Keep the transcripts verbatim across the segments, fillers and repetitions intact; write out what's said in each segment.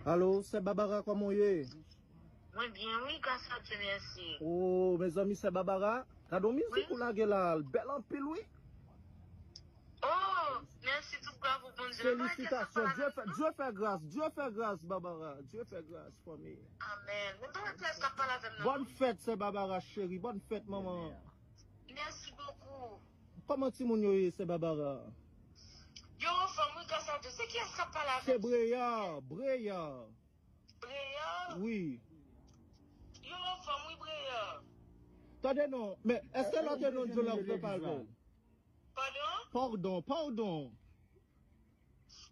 Alo, Sè Babara, kòman w ye? Mwen byen, wi, gras a Dye, mèsi. Oh, mezanmi, Sè Babara, gade yon mizik ou lage la, l bèl anpil, wi. Oh, mèsi, tout glwa pou Bondye. Felisitasyon. Dye fè, Dye fè gras, Dye fè gras, Babara. Dye fè gras, fanmi. Amen. Mwen pa wè kiyès k ap pale avè m nan. Bòn fèt, Sè Babara, cheri. Bòn fèt, manman. Mèsi bokou. Kòman timoun yo ye, Sè Babara? Yo anfòm, wi, gras a Dye. Se kiyès k ap pale avè m? Se Breya, Breya. Breya? Wi. Yo anfòm, wi, Breya. Tande non, men èske lòt non Djolòf te pale? Padon? Padon, padon.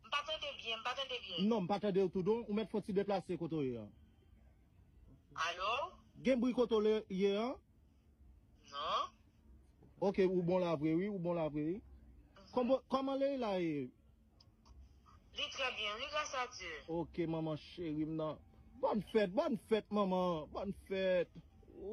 M pa tande byen, m pa tande byen. Non, m pa tande w tou non. Ou mèt fè yon ti deplase kote w ye a. Alo? Gen bri kote w ye a? Non. Ok, ou bon la vre, wi, ou bon la vre, wi. Kòman, kòman Leila ye? Li trè byen, wi, gras a Dye. Ok, manman cheri m nan. Bòn fèt, bòn fèt, manman. Bòn fèt.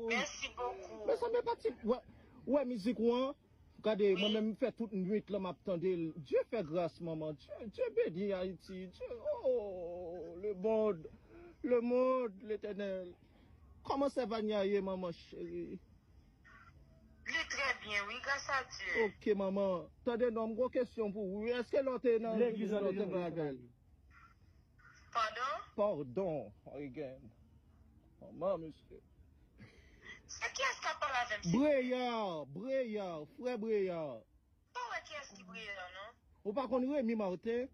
Mèsi bokou. Mezanmi, pati, wè, wè mizik ou an. Gade, mwen menm m fè tout nwit lan m ap tande l. Dye fè gras, manman. Dye, Dye beni Ayiti. Dye, oh, le monde. Le monde, Letènèl. Kòman Sè Vania ye, manman cheri? Li trè byen, wi, gras a Dye. Ok, manman. Tande non, m gon kesyon pou ou. Èske lè w te nan legliz la, w te pale avè l? Padon? Padon, again. Manman, mesye. Se kiyès k ap pale avè m, silvouplè? Breya, Breya, frè Breya. M pa wè kiyès ki Breya, non. Ou pa konn Remy Martin?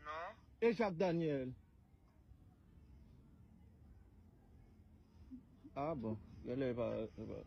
Non. E Jacques Daniel? Ah bon, genlè e pa, e pa.